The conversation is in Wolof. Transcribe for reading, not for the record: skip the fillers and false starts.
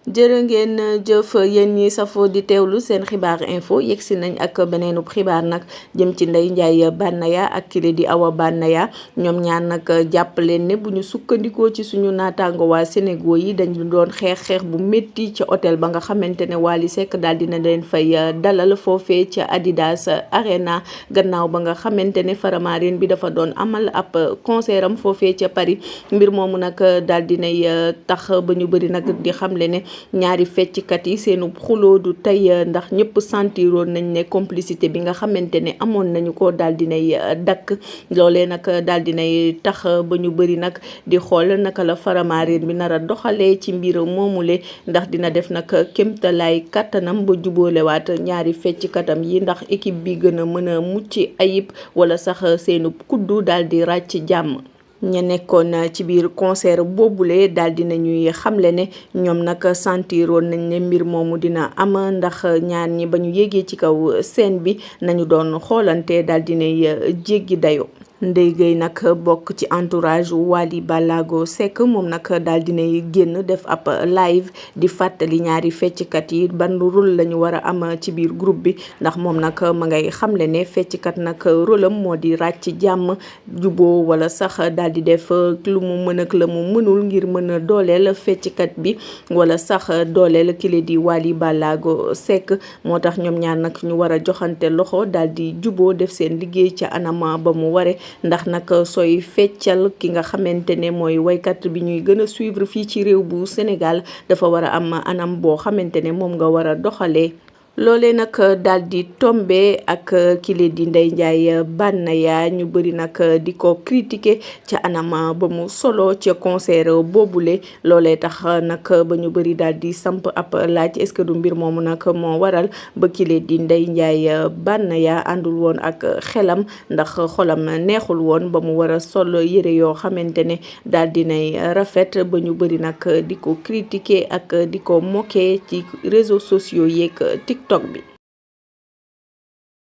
jërë ngeen jëf yéen ñi safoo di teewlu seen xibaar info yegsi nañ ak beneenub xibaar nag jëm ci Ndeye Ndiaye Banaya ak kile di Awa Banaya ñoom ñaar nag jàpp leen ne bu ñu sukkandikoo ci suñu naataango waa Sénégal yi dañu doon xeex bu métti ca hôtel ba nga xamante ne Wally Seck daal dina leen fay dalal foofee ca Adidas Arena gannaaw ba nga xamante ne Faramareen bi dafa doon amal ab concert am foofee ca Paris mbir moomu nag daal dinay tax ba ñu bëri nag di xamle ne ñaari fecckat yi seenu xuloo du tey ndax ñëpp sentiroon nañ ne complicité bi nga xamante ne amoon nañu ko daal dinay dakk loolee nag daal dinay tax ba ñu bëri nag di xool naka la Faramareen bi nar a doxalee ci mbir moomule ndax dina def nag kémtalaay kàttanam ba jubóolewaat ñaari fecckatam yi ndax équipe bi gën a mën a mucc ayib wala sax seenu kuddu daal di ràcc jàmm. ña nekkoon ci biir concert boobule daal di nañuy xamle ne ñoom nag sentiroon nañ ne mbir moomu dina am ndax ñaar ñi ba ñu yéegee ci kaw scène bi nañu doon xoolante daal di nay jéggi dayo Ndeye Gueye nag bokk ci entourage Wally Ballago Seck moom nag daal dinay génn def ab live di fàttali ñaari fecckat yi ban rôle la ñu war a am ci biir groupe bi ndax moom nag ma ngay xamle ne fecckat nag rôle am moo di ràcc jàmm juboo wala sax daal di def lu mu mën ak la mu mënul ngir mën a dooleel fecckat bi wala sax dooleel kile di Wally Ballago Seck moo tax ñoom ñaar nag ñu war a joxante loxo daal di juboo def seen liggéey ca anam ba mu ware ndax nag sooy feccal ki nga xamante ne mooy waykat bi ñuy gën a suivre fii ci réew bu Sénégal dafa war a am anam boo xamante ne moom nga war a doxalee. loolee nag daal di tombe ak kile di Ndeye Ndiaye Banaya ñu bëri nag di ko critiquer ca anam ba mu solo ca concert boobule loolee tax nag ba ñu bëri daal di samp ab laaj est-ce que du mbir moomu nag moo waral ba kile di Ndeye Ndiaye Banaya àndul woon ak xelam ndax xolam neexul woon ba mu war a sol yére yoo xamante ne daal dinay rafet ba ñu bëri nag di ko critiquer ak di ko moquer ci réseaux sociaux yeeg TikTok bi.